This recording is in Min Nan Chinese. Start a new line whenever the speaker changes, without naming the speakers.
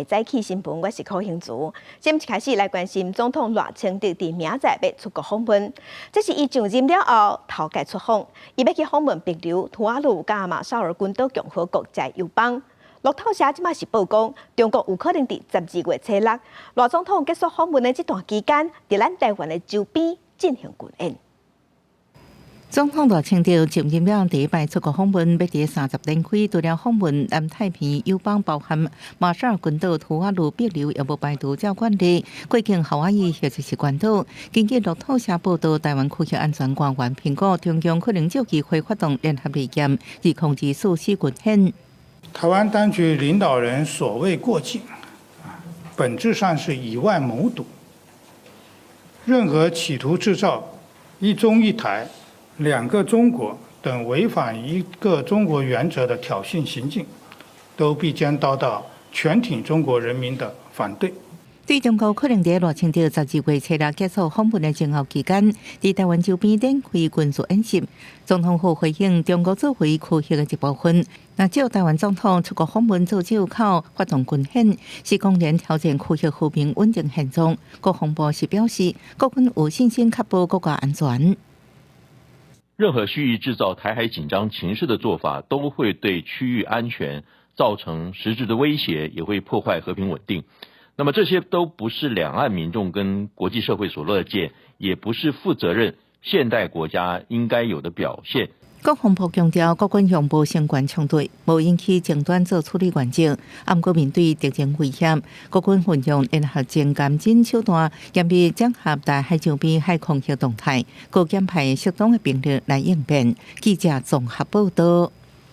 早起新聞，我是柯興祖。先一開始來關心總統賴清德佇明仔載欲出國訪問，這是伊上任了後頭擺出訪，伊欲去訪問帛琉、吐瓦魯佮馬紹爾群島共和國及友邦。路透社這馬是報講，中國有可能佇12月初六，賴總統結束訪問的這段期間，佇咱台灣的周邊進行軍演。
總統賴清德就任了第一擺出國訪問，欲佇30展開，除了訪問南太平洋友邦，包含馬紹爾群島、吐瓦魯、帛琉，也無排除照慣例過境夏威夷或者是關島。根據路透社報道，台灣區域安全官員評估，中共可能藉機會發動聯合利劍2024實施軍演。
台灣當局領導人所謂過境，本質上是以外謀獨。任何企圖製造一中一台、兩個中國等違反一個中國原則的挑釁行徑，都必將遭到全體中國人民的反對。
對中國可能佇賴清德12月初六結束訪問的前後期間，佇台灣周邊展開軍事演習。總統府回應中國作為區域的一部分，若藉台灣總統出國訪問做藉口發動軍演，是公然挑戰區域和平穩定現狀。國防部是表示，國軍有信心確保國家安全。
任何蓄意製造台海緊張情勢的做法，都會對區域安全造成實質的威脅，也會破壞和平穩定。那麼這些都不是兩岸民眾跟國際社會所樂見，也不是負責任現代國家應該有的表現。
國防部強調，國軍向無相關衝突，無引起爭端做處理原則。毋過面對敵人威脅，國軍運用聯合偵監偵手段，嚴密掌握台海周邊海空域動態，閣檢派適當的兵力來應變。記者綜合報道。